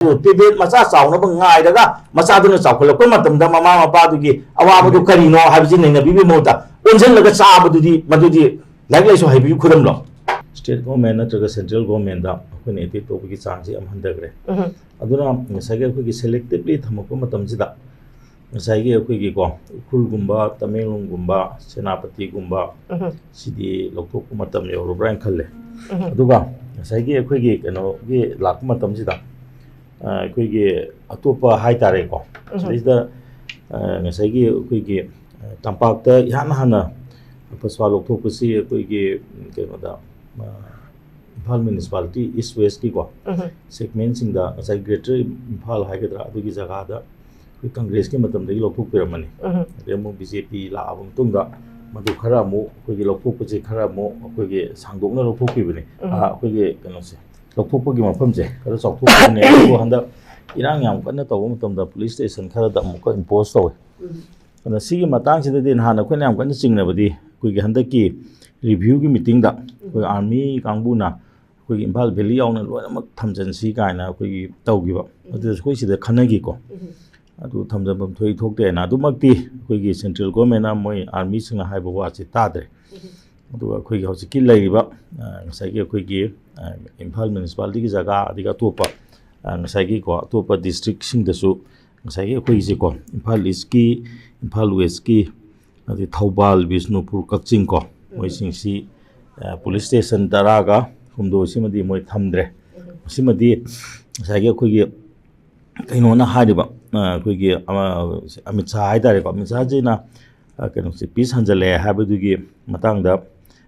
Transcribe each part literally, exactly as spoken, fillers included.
Tablet ꯃꯆꯥ ꯆꯥꯎꯅꯕ ꯉꯥꯏꯔꯒ ꯃꯆꯥꯗꯨꯅ ꯆꯥꯎꯈꯠꯂꯛꯄ ꯃꯇꯝꯗ ꯃꯃꯥ ꯃꯄꯥꯗꯨꯒꯤ ꯑꯋꯥꯕꯗꯨ ꯀꯔꯤꯅꯣ ꯍꯥꯏꯕꯁꯤ ꯅꯩꯅꯕꯤꯕꯒꯤ ꯃꯍꯨꯠꯇ ꯑꯣꯟꯁꯤꯜꯂꯒ ꯆꯥꯕꯗꯨꯗꯤ, ꯃꯗꯨꯗꯤ ꯂꯥꯏꯔꯤꯛ ꯂꯥꯏꯁꯨ ꯍꯩꯕꯒꯤ ꯈꯨꯗꯝꯂꯣ? ꯁ꯭ꯇꯦꯠ ꯒꯣꯔꯃꯦꯟ ꯅꯠꯇ꯭ꯔꯒ ꯁꯦꯟꯇ꯭ꯔꯦꯜ ꯒꯣꯔꯃꯦꯟꯗ ꯑꯩꯈꯣꯏꯅ ꯑꯦꯇꯦꯛ ꯇꯧꯕꯒꯤ ꯆꯥꯡꯁꯤ ꯌꯥꯝ ꯍꯟꯊꯈ꯭ꯔꯦ꯫ ꯎꯝ꯫ ꯑꯗꯨꯅ ꯉꯁꯥꯏꯒꯤ ꯑꯩꯈꯣꯏꯒꯤ ꯁꯦꯂꯦꯛꯇꯤꯞꯂꯤ ꯊꯝꯃꯛꯄ ꯃꯇꯝꯁꯤꯗ ꯉꯁꯥꯏꯒꯤ ꯑꯩꯈꯣꯏꯒꯤꯀꯣ ꯎꯈ꯭ꯔꯨꯜꯒꯨꯝꯕ, ꯇꯃꯦꯡꯂꯣꯡꯒꯨꯝꯕ, ꯁꯦꯅꯥꯄꯇꯤꯒꯨꯝꯕ ꯎꯝ꯫ ꯁꯤꯗꯤ ꯂꯧꯊꯣꯛꯄ ꯃꯇꯝ ꯌꯧꯔꯕ꯭ꯔꯥ ꯍꯥꯏꯅ ꯈꯜꯂꯦ꯫ ꯎꯝ꯫ ꯑꯗꯨꯒ ꯉꯁꯥꯏꯒꯤ ꯑꯩꯈꯣꯏꯒꯤ ꯀꯩꯅꯣꯒꯤ ꯂꯥꯛꯄ ꯃꯇꯝꯁꯤꯗ, ꯑ, ꯑꯩꯈꯣꯏꯒꯤ ꯑꯇꯣꯞꯄ ꯍꯥꯏꯇꯥꯔꯦꯀꯣ, ꯎꯝ꯫ ꯁꯤꯗꯩꯁꯤꯗ, ꯑ, ꯉꯁꯥꯏꯒꯤ ꯑꯩꯈꯣꯏꯒꯤ, ꯑ, ꯇꯝꯄꯥꯛꯇ ꯏꯍꯥꯟ ꯍꯥꯟꯅ ꯄꯁꯋꯥ ꯂꯧꯊꯣꯛꯄꯁꯤ ꯑꯩꯈꯣꯏꯒꯤ, ꯎꯝ, ꯀꯩꯅꯣꯗ, ꯑ, ꯏꯝꯐꯥꯜ ꯃ꯭ꯌꯨꯅꯤꯁꯤꯄꯥꯂꯤꯇꯤ ꯏꯁ ꯋꯦꯁꯀꯤꯀꯣ ꯎꯝ꯫ ꯁꯦꯒꯃꯦꯟꯁꯤꯡꯗ ꯉꯁꯥꯏ ꯒ꯭ꯔꯦꯇꯔ ꯏꯝꯐꯥꯜ ꯍꯥꯏꯒꯗ꯭ꯔꯥ, ꯑꯗꯨꯒꯤ ꯖꯒꯥꯗ ꯑꯩꯈꯣꯏ ꯀꯪꯒ꯭ꯔꯦꯁꯀꯤ ꯃꯇꯝꯗꯒꯤ ꯂꯧꯊꯣꯛꯄꯤꯔꯝꯃꯅꯤ꯫ ꯎꯝ꯫ ꯑꯗꯩ ꯑꯃꯨꯛ ꯕꯤ ꯖꯦ ꯄꯤ ꯂꯥꯛꯑꯕ ꯃꯇꯨꯡꯗ ꯃꯗꯨ ꯈꯔ ꯑꯃꯨꯛ ꯑꯩꯈꯣꯏꯒꯤ ꯂꯧꯊꯣꯛꯄꯁꯦ ꯈꯔ ꯑꯃꯨꯛ ꯑꯩꯈꯣꯏꯒꯤ ꯁꯥꯡꯗꯣꯛꯅ ꯂꯧꯊꯣꯛꯄꯤꯕꯅꯤ꯫ ꯎꯝ꯫ ꯑ, ꯑꯩꯈꯣꯏꯒꯤ ꯀꯩꯅꯣꯁꯦ, ꯂꯧꯊꯣꯛꯄꯒꯤ ꯃꯐꯝꯁꯦ ꯈꯔ ꯆꯥꯎꯊꯣꯛꯄꯅꯦ꯫ ꯑꯗꯨꯕꯨ ꯍꯟꯗꯛ ꯏꯔꯥꯡ ꯌꯥꯝ ꯀꯟꯅ ꯇꯧꯕ ꯃꯇꯝꯗ ꯄꯨꯂꯤꯁ ꯁ꯭ꯇꯦꯁꯟ ꯈꯔꯗ ꯑꯃꯨꯛꯀ ꯏꯝꯄꯣꯁ ꯇꯧꯋꯦ꯫ ꯎꯝ꯫ ꯑꯗꯨꯅ ꯁꯤꯒꯤ ꯃꯇꯥꯡꯁꯤꯗꯗꯤ ꯅꯍꯥꯟ ꯑꯩꯈꯣꯏꯅ ꯌꯥꯝ ꯀꯟꯅ ꯆꯤꯡꯅꯕꯗꯤ ꯑꯩꯈꯣꯏꯒꯤ ꯍꯟꯗꯛꯀꯤ ꯔꯤꯚ꯭ꯌꯨꯒꯤ ꯃꯤꯇꯤꯡꯗ ꯑꯩꯈꯣꯏ ꯎꯝ꯫ ꯑꯥꯔꯃꯤ ꯀꯥꯡꯕꯨꯅ ꯑꯩꯈꯣꯏꯒꯤ ꯏꯝꯐꯥꯜ ꯚꯦꯂꯤ ꯌꯥꯎꯅ ꯂꯣꯏꯅꯃꯛ ꯊꯝꯖꯤꯟꯁꯤ ꯀꯥꯏꯅ ꯑꯩꯈꯣꯏꯒꯤ ꯇꯧꯈꯤꯕ꯫ ꯎꯝ꯫ ꯑꯗꯨꯗ ꯑꯩꯈꯣꯏ ꯁꯤꯗ ꯈꯟꯅꯈꯤꯀꯣ꯫ ꯎꯝ꯫ ꯑꯗꯨ ꯊꯝꯖꯤꯟꯐꯝ ꯊꯣꯛꯏ ꯊꯣꯛꯇꯦꯅ ꯑꯗꯨꯃꯛꯇꯤ ꯑꯩꯈꯣꯏꯒꯤ ꯁꯦꯟꯇ꯭ꯔꯦꯜ ꯒꯣꯔꯃꯦꯟꯅ ꯃꯣꯏ ꯑꯥꯔꯃꯤꯁꯤꯡꯅ ꯍꯥꯏꯕ ꯋꯥꯁꯤ ꯇꯥꯗ꯭ꯔꯦ꯫ ꯎꯝ꯫ ꯑꯗꯨꯒ ꯑꯩꯈꯣꯏꯒꯤ ꯍꯧꯖꯤꯛꯀꯤ ꯂꯩꯔꯤꯕ, ꯑ, ꯉꯁꯥꯏꯒꯤ ꯑꯩꯈꯣꯏꯒꯤ, ꯑ, ꯏꯝꯐꯥꯜ ꯃ꯭ꯌꯨꯅꯤꯁꯤꯄꯥꯂꯤꯇꯤꯒꯤ ꯖꯒꯥ, ꯑꯗꯒꯤ ꯑꯇꯣꯞꯄ, ꯑ, ꯉꯁꯥꯏꯒꯤꯀꯣ, ꯑꯇꯣꯞꯄ ꯗꯤꯁꯇ꯭ꯔꯤꯛꯁꯤꯡꯗꯁꯨ ꯉꯁꯥꯏꯒꯤ ꯑꯩꯈꯣꯏꯒꯤꯁꯦꯀꯣ, ꯏꯝꯐꯥꯜ ꯏꯁꯀꯤ, ꯏꯝꯐꯥꯜ ꯋꯦꯁꯀꯤ, ꯑꯗꯩ ꯊꯧꯕꯥꯜ, ꯕꯤꯁꯅꯨꯄꯨꯔ, ꯀꯛꯆꯤꯡ ꯀꯣ, ꯎꯝ꯫ ꯃꯣꯏꯁꯤꯡꯁꯤ, ꯑ, ꯄꯨꯂꯤꯁ ꯁ꯭ꯇꯦꯁꯟ ꯇꯔꯥꯒ ꯍꯨꯝꯗꯣꯏꯁꯤꯃꯗꯤ ꯃꯣꯏ ꯊꯝꯗ꯭ꯔꯦ꯫ ꯎꯝ꯫ ꯃꯁꯤꯃꯗꯤ ꯉꯁꯥꯏꯒꯤ ꯑꯩꯈꯣꯏꯒꯤ ꯀꯩꯅꯣꯅ ꯍꯥꯏꯔꯤꯕ, ꯑ, ꯑꯩꯈꯣꯏꯒꯤ, ꯑ, ꯑꯃꯤꯠ ꯁꯥꯍ ꯍꯥꯏꯇꯥꯔꯦꯀꯣ, ꯑꯃꯤꯠ ꯁꯥꯍꯖꯤꯅ, ꯑ, ꯀꯩꯅꯣꯁꯦ, ꯄꯤꯁ ꯍꯟꯖꯜꯂꯛꯑꯦ ꯍꯥꯏꯕꯗꯨꯒꯤ ꯃꯇꯥꯡꯗ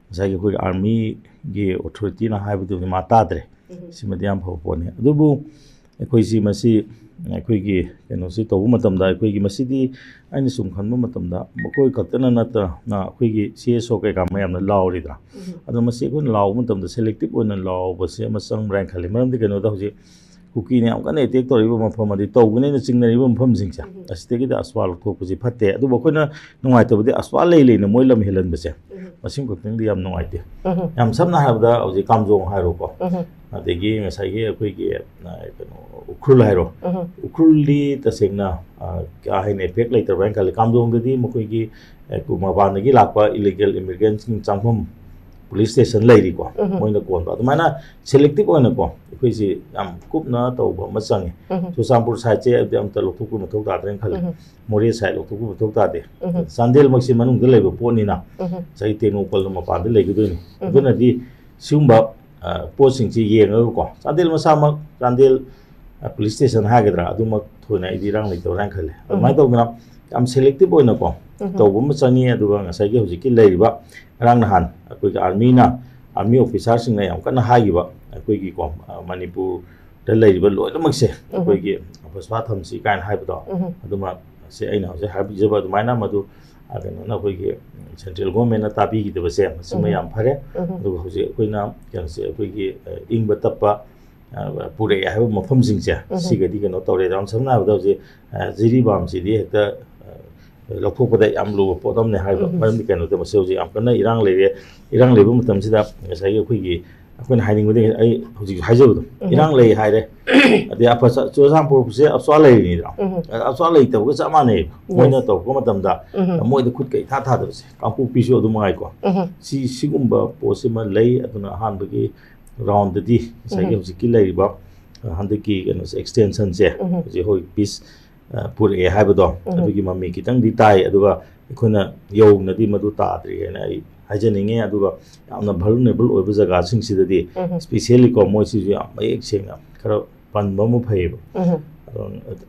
ꯉꯁꯥꯏꯒꯤ ꯑꯩꯈꯣꯏꯒꯤ ꯑꯥꯔꯃꯤꯒꯤ ꯑꯣꯊꯣꯔꯤꯇꯤꯅ ꯍꯥꯏꯕꯗꯨ ꯃꯥ ꯇꯥꯗ꯭ꯔꯦ꯫ ꯎꯝ꯫ ꯁꯤꯃꯗꯤ ꯌꯥꯝ ꯐꯕ ꯄꯣꯠꯅꯤ꯫ ꯑꯗꯨꯕꯨ ꯑꯩꯈꯣꯏꯁꯤ ꯃꯁꯤ, ꯑꯩꯈꯣꯏꯒꯤ ꯀꯩꯅꯣꯁꯤ ꯇꯧꯕ ꯃꯇꯝꯗ, ꯑꯩꯈꯣꯏꯒꯤ ꯃꯁꯤꯗꯤ ꯑꯩꯅ ꯁꯨꯝ ꯈꯟꯕ ꯃꯇꯝꯗ ꯃꯈꯣꯏ ꯈꯛꯇꯅ ꯅꯠꯇꯅ ꯑꯩꯈꯣꯏꯒꯤ ꯁꯤ ꯑꯦꯁ ꯑꯣ ꯀꯩꯀꯥ ꯃꯌꯥꯝꯅ ꯂꯥꯎꯔꯤꯗꯅ꯫ ꯎꯝ꯫ ꯑꯗꯣ ꯃꯁꯤ ꯑꯩꯈꯣꯏꯅ ꯂꯥꯎꯕ ꯃꯇꯝꯗ ꯁꯦꯂꯦꯛꯇꯤꯞ ꯑꯣꯏꯅ ꯂꯥꯎꯕꯁꯦ ꯑꯃ ꯆꯪꯕ꯭ꯔꯥ ꯍꯥꯏꯅ ꯈꯜꯂꯤ꯫ ꯃꯔꯝꯗꯤ ꯀꯩꯅꯣꯗ ꯍꯧꯖꯤꯛ ꯀꯨꯀꯤꯅ ꯌꯥꯝ ꯀꯟꯅ ꯑꯦꯇꯦꯛ ꯇꯧꯔꯤꯕ ꯃꯐꯝ, ꯑꯗꯩ ꯇꯧꯒꯅꯦꯅ ꯆꯤꯡꯅꯔꯤꯕ ꯃꯐꯝꯁꯤꯡꯁꯦ, ꯎꯝ꯫ ꯑꯁꯤꯗꯒꯤꯗꯤ ꯑꯁꯋꯥ ꯂꯧꯊꯣꯛꯄꯁꯤ ꯐꯠꯇꯦ꯫ ꯑꯗꯨꯕꯨ ꯑꯩꯈꯣꯏꯅ ꯅꯨꯡꯉꯥꯏꯇꯕꯗꯤ ꯑꯁꯋꯥ ꯂꯩ ꯂꯩꯅ ꯃꯣꯏ ꯂꯝ ꯍꯦꯜꯍꯟꯕꯁꯦ, ꯎꯝ꯫ ꯃꯁꯤꯃ ꯈꯛꯇꯪꯗꯤ ꯌꯥꯝ ꯅꯨꯡꯉꯥꯏꯇꯦ꯫ ꯎꯝ꯫ ꯌꯥꯝ ꯁꯝꯅ ꯍꯥꯏꯔꯕꯗ ꯍꯧꯖꯤꯛ ꯀꯥꯝꯖꯣꯡ ꯍꯥꯏꯔꯣꯀꯣ, ꯎꯝ꯫ ꯑꯗꯒꯤ ꯉꯁꯥꯏꯒꯤ ꯑꯩꯈꯣꯏꯒꯤ, ꯑ, ꯀꯩꯅꯣ, ꯎꯈ꯭ꯔꯨꯜ ꯍꯥꯏꯔꯣ, ꯎꯝ꯫ ꯎꯈ꯭ꯔꯨꯜꯗꯤ ꯇꯁꯦꯡꯅ, ꯑ, ꯀꯥ ꯍꯦꯟꯅ ꯏꯐꯦꯛ ꯂꯩꯇ꯭ꯔꯕ꯭ꯔꯥ ꯍꯥꯏꯅ ꯈꯜꯂꯤ꯫ ꯀꯥꯝꯖꯣꯡꯗꯗꯤ ꯃꯈꯣꯏꯒꯤ, ꯑ, ꯃꯄꯥꯟꯗꯒꯤ ꯂꯥꯛꯄ ꯏꯂꯤꯒꯦꯜ ꯏꯃꯤꯒ꯭ꯔꯦꯟꯁꯤꯡ ꯆꯪꯐꯝ ꯄꯨꯂꯤꯁ ꯁ꯭ꯇꯦꯁꯟ ꯂꯩꯔꯤꯀꯣ, ꯎꯝ꯫ ꯃꯣꯏꯅ ꯀꯣꯟꯕ꯫ ꯑꯗꯨꯃꯥꯏꯅ ꯁꯦꯂꯦꯛꯇꯤꯞ ꯑꯣꯏꯅꯀꯣ, ꯑꯩꯈꯣꯏꯁꯤ ꯌꯥꯝ ꯀꯨꯞꯅ ꯇꯧꯕ ꯑꯃ ꯆꯪꯉꯤ꯫ ꯎꯝ꯫ ꯆꯨꯔꯆꯥꯟꯄꯨꯔ ꯁꯥꯏꯠꯁꯦ ꯑꯗꯨꯗꯤ ꯑꯝꯇ ꯂꯧꯊꯣꯛꯄ ꯃꯊꯧ ꯇꯥꯗ꯭ꯔꯦꯅ ꯈꯜꯂꯤ꯫ ꯎꯝ꯫ ꯃꯣꯔꯦ ꯁꯥꯏꯠ ꯂꯧꯊꯣꯛꯄ ꯃꯊꯧ ꯇꯥꯗꯦ꯫ ꯎꯝ꯫ ꯆꯥꯟꯗꯦꯜꯃꯛꯁꯤ ꯃꯅꯨꯡꯗ ꯂꯩꯕ ꯄꯣꯠꯅꯤꯅ, ꯎꯝ꯫ ꯉꯁꯥꯏꯒꯤ ꯇꯦꯡꯅꯧꯄꯜꯅ ꯃꯄꯥꯟꯗ ꯂꯩꯒꯗꯣꯏꯅꯤ꯫ ꯎꯝ꯫ ꯑꯗꯨꯅꯗꯤ ꯁꯤꯒꯨꯝꯕ, ꯑ, ꯄꯣꯠꯁꯤꯡꯁꯤ ꯌꯦꯡꯉꯒꯀꯣ, ꯆꯥꯟꯗꯦꯜ ꯃꯁꯥꯃꯛ, ꯆꯥꯟꯗꯦꯜ, ꯑ, ꯄꯨꯂꯤꯁ ꯁ꯭ꯇꯦꯁꯟ ꯍꯥꯏꯒꯗ꯭ꯔꯥ, ꯑꯗꯨꯃꯛ ꯊꯣꯏꯅ ꯑꯩꯗꯤ ꯏꯔꯥꯡ ꯂꯩꯇꯕ꯭ꯔꯥ ꯍꯥꯏꯅ ꯈꯜꯂꯦ꯫ ꯑꯗꯨꯃꯥꯏꯅ ꯎꯝ꯫ ꯇꯧꯗꯅ ꯌꯥꯝ ꯁꯦꯂꯦꯛꯇꯤꯞ ꯑꯣꯏꯅꯀꯣ ꯎꯝ꯫ ꯇꯧꯕ ꯑꯃ ꯆꯪꯉꯤ꯫ ꯑꯗꯨꯒ ꯉꯁꯥꯏꯒꯤ ꯍꯧꯖꯤꯛꯀꯤ ꯂꯩꯔꯤꯕ ꯉꯔꯥꯡ ꯅꯍꯥꯟ ꯑꯩꯈꯣꯏꯒꯤ ꯑꯥꯔꯃꯤꯅ, ꯑꯥꯔꯃꯤ ꯑꯣꯐꯤꯁꯥꯔꯁꯤꯡꯅ ꯌꯥꯝ ꯀꯟꯅ ꯍꯥꯏꯈꯤꯕ, ꯑꯩꯈꯣꯏꯒꯤꯀꯣ, ꯑ, ꯃꯅꯤꯄꯨꯔꯗ ꯂꯩꯔꯤꯕ ꯂꯣꯏꯅꯃꯛꯁꯦ ꯎꯝ꯫ ꯑꯩꯈꯣꯏꯒꯤ ꯐꯁꯐꯥ ꯊꯝꯁꯤ ꯀꯥꯏꯅ ꯍꯥꯏꯕꯗꯣ, ꯎꯝ꯫ ꯑꯗꯨꯃ ꯁꯦ ꯑꯩꯅ ꯍꯧꯖꯤꯛ ꯍꯥꯏꯕꯤꯖꯕ ꯑꯗꯨꯃꯥꯏꯅ ꯃꯗꯨ, ꯑ, ꯀꯩꯅꯣꯅ ꯑꯩꯈꯣꯏꯒꯤ ꯁꯦꯟꯇ꯭ꯔꯦꯜ ꯒꯣꯔꯃꯦꯟꯅ ꯇꯥꯕꯤꯈꯤꯗꯕꯁꯦ ꯃꯁꯤꯃ ꯎꯝ꯫ ꯌꯥꯝ ꯐꯔꯦ꯫ ꯎꯝ꯫ ꯑꯗꯨꯒ ꯍꯧꯖꯤꯛ ꯑꯩꯈꯣꯏꯅ ꯀꯩꯅꯣꯁꯦ ꯑꯩꯈꯣꯏꯒꯤ, ꯑ, ꯏꯪꯕ ꯇꯞꯄ, ꯑ, ꯄꯨꯔꯛꯑꯦ ꯍꯥꯏꯕ ꯃꯐꯝꯁꯤꯡꯁꯦ ꯎꯝ꯫ ꯁꯤꯒꯗꯤ ꯀꯩꯅꯣ ꯇꯧꯔꯦ꯫ ꯌꯥꯝ ꯁꯝꯅ ꯍꯥꯏꯔꯕꯗ ꯍꯧꯖꯤꯛ, ꯑ, ꯖꯤꯔꯤꯕꯥꯝꯁꯤꯗꯤ ꯍꯦꯛꯇ, ꯑ, ꯂꯧꯊꯣꯛꯄꯗ ꯌꯥꯝ ꯂꯨꯕ ꯄꯣꯠ ꯑꯃꯅꯦ ꯍꯥꯏꯕ꯫ ꯎꯝ꯫ ꯃꯔꯝꯗꯤ ꯀꯩꯅꯣꯗ ꯃꯁꯤ ꯍꯧꯖꯤꯛ ꯌꯥꯝ ꯀꯟꯅ ꯏꯔꯥꯡ ꯂꯩꯔꯦ꯫ ꯏꯔꯥꯡ ꯂꯩꯕ ꯃꯇꯝꯁꯤꯗ ꯉꯁꯥꯏꯒꯤ ꯑꯩꯈꯣꯏꯒꯤ, ꯑꯩꯈꯣꯏꯅ ꯍꯥꯏꯅꯤꯡꯕꯗꯤ ꯑꯩ ꯍꯧꯖꯤꯛ ꯍꯥꯏꯖꯕꯗꯣ, ꯎꯝ꯫ ꯏꯔꯥꯡ ꯂꯩ ꯍꯥꯏꯔꯦ, ꯑꯗꯩ ꯑꯐ ꯆꯨꯔꯆꯥꯟꯄꯨꯔꯁꯦ ꯑꯐꯁ꯭ꯋꯥ ꯂꯩꯔꯤꯅꯤꯗꯅ, ꯎꯝ꯫ ꯑꯐꯁ꯭ꯋꯥ ꯂꯩꯇꯕꯒ ꯆꯞ ꯃꯥꯟꯅꯩꯕ꯫ ꯃꯣꯏꯅ ꯌꯦꯁ꯫ ꯇꯧꯔꯛꯄ ꯃꯇꯝꯗ ꯎꯝ꯫ ꯃꯣꯏꯗ ꯈꯨꯠꯀ ꯏꯊꯥ ꯊꯥꯗꯕꯁꯦ꯫ ꯀꯥꯡꯄꯣꯛꯄꯤꯁꯨ ꯑꯗꯨ ꯃꯉꯥꯏꯀꯣ꯫ ꯎꯝ꯫ ꯁꯤ, ꯁꯤꯒꯨꯝꯕ ꯄꯣꯠꯁꯤꯃ ꯂꯩ꯫ ꯑꯗꯨꯅ ꯑꯍꯥꯟꯕꯒꯤ ꯔꯥꯎꯟꯗꯗꯤ ꯉꯁꯥꯏꯒꯤ ꯎꯝ꯫ ꯍꯧꯖꯤꯛꯀꯤ ꯂꯩꯔꯤꯕ, ꯑ, ꯍꯟꯗꯛꯀꯤ ꯀꯩꯅꯣꯁꯦ, ꯑꯦꯛꯁꯇꯦꯟꯁꯟꯁꯦ, ꯎꯝ꯫ ꯍꯧꯖꯤꯛ ꯍꯣꯏ ꯄꯤꯁ, ꯑ, ꯄꯨꯔꯛꯑꯦ ꯍꯥꯏꯕꯗꯣ, ꯎꯝ꯫ ꯑꯗꯨꯒꯤ ꯃꯃꯤ ꯈꯤꯇꯪꯗꯤ ꯇꯥꯏ꯫ ꯑꯗꯨꯒ ꯑꯩꯈꯣꯏꯅ ꯌꯧꯅꯗꯤ ꯃꯗꯨ ꯇꯥꯗ꯭ꯔꯤ ꯍꯥꯏꯅ ꯑꯩ ꯍꯥꯏꯖꯅꯤꯡꯉꯤ꯫ ꯑꯗꯨꯒ ꯌꯥꯝꯅ ꯚꯜꯅꯦꯔꯦꯕꯜ ꯑꯣꯏꯕ ꯖꯒꯥꯁꯤꯡꯁꯤꯗꯗꯤ ꯎꯝ꯫ ꯁ꯭ꯄꯤꯁꯦꯜꯂꯤꯀꯣ, ꯃꯣꯏꯁꯤꯁꯨ ꯌꯥꯝ ꯃꯌꯦꯛ ꯁꯦꯡꯅ ꯈꯔ ꯄꯟꯕ ꯑꯃ ꯐꯩꯌꯦꯕ꯫ ꯎꯝ꯫ ꯑꯗꯣ,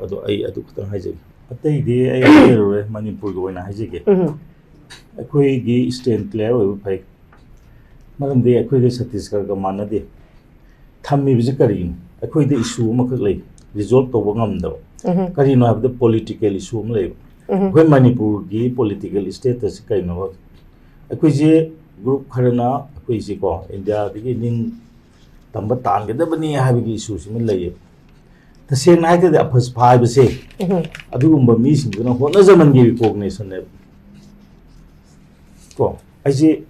ꯑꯗꯣ ꯑꯩ ꯑꯗꯨ ꯈꯛꯇꯪ ꯍꯥꯏꯖꯒꯦ꯫ ꯑꯇꯩꯗꯤ ꯑꯩ ꯍꯥꯏꯖꯔꯔꯣꯏ, ꯃꯅꯤꯄꯨꯔꯒꯤ ꯑꯣꯏꯅ ꯍꯥꯏꯖꯒꯦ꯫ ꯎꯝ꯫ ꯑꯩꯈꯣꯏꯒꯤ stand clear ꯑꯣꯏꯕ ꯐꯩ꯫ ꯃꯔꯝꯗꯤ ꯑꯩꯈꯣꯏꯒ ꯁꯠꯇꯤꯁꯒꯔꯒ ꯃꯥꯟꯅꯗꯦ꯫ ꯊꯝꯃꯤꯕꯁꯤ ꯀꯔꯤꯅꯣ? ꯑꯩꯈꯣꯏꯗ issue ꯑꯃꯈꯛ ꯂꯩ, resolve ꯇꯧꯕ ꯉꯝꯗꯕ꯫ ꯎꯝ꯫ ꯀꯔꯤꯅꯣ ꯍꯥꯏꯕꯗ political issue ꯑꯃ ꯂꯩꯕ꯫ ꯎꯝ꯫ ꯑꯩꯈꯣꯏ ꯃꯅꯤꯄꯨꯔꯒꯤ political status ꯀꯩꯅꯣ? ꯑꯩꯈꯣꯏꯁꯦ group ꯈꯔꯅ ꯑꯩꯈꯣꯏꯁꯦꯀꯣ ꯏꯟꯗꯤꯌꯥꯗꯒꯤ ꯅꯤꯡ ꯇꯝꯕ ꯇꯥꯟꯒꯗꯕꯅꯤ ꯍꯥꯏꯕꯒꯤ issue ꯁꯤꯃ ꯂꯩꯌꯦꯕ꯫ ꯇꯁꯦꯡꯅ ꯍꯥꯏꯔꯒꯗꯤ ꯑꯐꯁ ꯐꯥꯏꯕꯁꯦ, ꯎꯝ, ꯑꯗꯨꯒꯨꯝꯕ ꯃꯤꯁꯤꯡꯗꯨꯅ ꯍꯣꯠꯅꯖꯃꯟꯒꯤ recognition-ꯅꯦꯕ꯫ ꯀꯣ, ꯑꯩꯁꯦ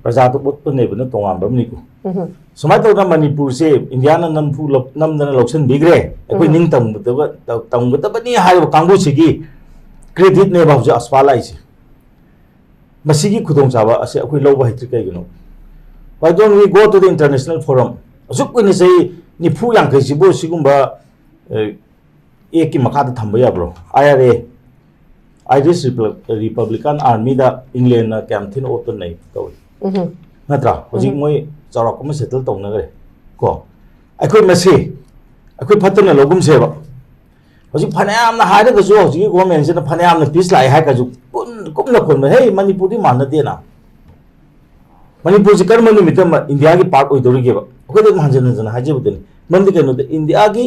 ꯄ꯭ꯔꯖꯥꯗ ꯑꯣꯠꯄꯅꯦꯕꯅ ꯇꯣꯉꯥꯟꯕ ꯑꯃꯅꯤꯀꯣ꯫ ꯎꯝ꯫ ꯁꯨꯃꯥꯏꯅ ꯇꯧꯗꯅ ꯃꯅꯤꯄꯨꯔꯁꯦ ꯏꯟꯗꯤꯌꯥꯅ ꯅꯝꯐꯨ ꯂꯞ-, ꯅꯝꯗꯅ ꯂꯧꯁꯤꯟꯕꯤꯈ꯭ꯔꯦ, ꯑꯩꯈꯣꯏ, ꯎꯝ, ꯅꯤꯡꯇꯝꯒꯗꯕ-, ꯇꯧ-, ꯇꯝꯒꯗꯕꯅꯤ ꯍꯥꯏꯔꯤꯕ ꯀꯥꯡꯕꯨꯁꯤꯒꯤ credit-ꯅꯦꯕ ꯍꯧꯖꯤꯛ ꯑꯁꯐꯥ ꯂꯥꯛꯏꯁꯦ꯫ ꯃꯁꯤꯒꯤ ꯈꯨꯗꯣꯡꯆꯥꯕ ꯑꯁꯤ ꯑꯩꯈꯣꯏ ꯂꯧꯕ ꯍꯩꯇ꯭ꯔꯤ ꯀꯩꯒꯤꯅꯣ? Why don't we go to the international forum? ꯑꯁꯨꯛ ꯀꯨꯏꯅ ꯆꯍꯤ ꯅꯤꯐꯨ ꯌꯥꯡꯈꯩꯁꯤꯕꯨ ꯁꯤꯒꯨꯝꯕ, ꯑꯦ, ꯑꯦꯛꯀꯤ ꯃꯈꯥꯗ ꯊꯝꯕ ꯌꯥꯕ꯭ꯔꯣ? I R A, Irish Repub-, Republican Army-ꯗ ꯏꯪꯂꯦꯟꯅ ꯀꯌꯥꯝ ꯊꯤꯅ ꯑꯣꯠꯄ ꯅꯩ ꯇꯧꯏ꯫ ꯎꯝ꯫ ꯅꯠꯇ꯭ꯔꯥ? ꯍꯧꯖꯤꯛ, ꯎꯝ, ꯃꯣꯏ ꯆꯥꯎꯔꯥꯛꯄ ꯑꯃ settle ꯇꯧꯅꯈ꯭ꯔꯦ꯫ ꯀꯣ? ꯑꯩꯈꯣꯏ ꯃꯁꯤ, ꯑꯩꯈꯣꯏ ꯐꯠꯇꯅ ꯂꯧꯒꯨꯝꯁꯦꯕ꯫ ꯍꯧꯖꯤꯛ ꯐꯅꯌꯥꯝꯅ ꯍꯥꯏꯔꯒꯁꯨ, ꯍꯧꯖꯤꯛꯀꯤ government-ꯁꯤꯅ ꯐꯅꯌꯥꯝꯅ peace ꯂꯥꯛꯑꯦ ꯍꯥꯏꯔꯒꯁꯨ, ꯀꯨꯟ-, ꯀꯨꯞꯅ ꯈꯣꯟꯕ, "ꯍꯦ, ꯃꯅꯤꯄꯨꯔꯗꯤ ꯃꯥꯟꯅꯗꯦꯅ꯫ ꯃꯅꯤꯄꯨꯔꯁꯤ ꯀꯔꯝꯕ ꯅꯨꯃꯤꯠꯇ ꯑꯃ ꯏꯟꯗꯤꯌꯥꯒꯤ part ꯑꯣꯏꯗꯧꯔꯤꯒꯦꯕ?" ꯑꯩꯈꯣꯏꯗ ꯑꯗꯨꯝ ꯍꯟꯖꯤꯟ ꯍꯟꯖꯤꯟ ꯍꯥꯏꯖꯕꯗꯨꯅꯤ꯫ ꯃꯔꯝꯗꯤ ꯀꯩꯅꯣꯗ, ꯏꯟꯗꯤꯌꯥꯒꯤ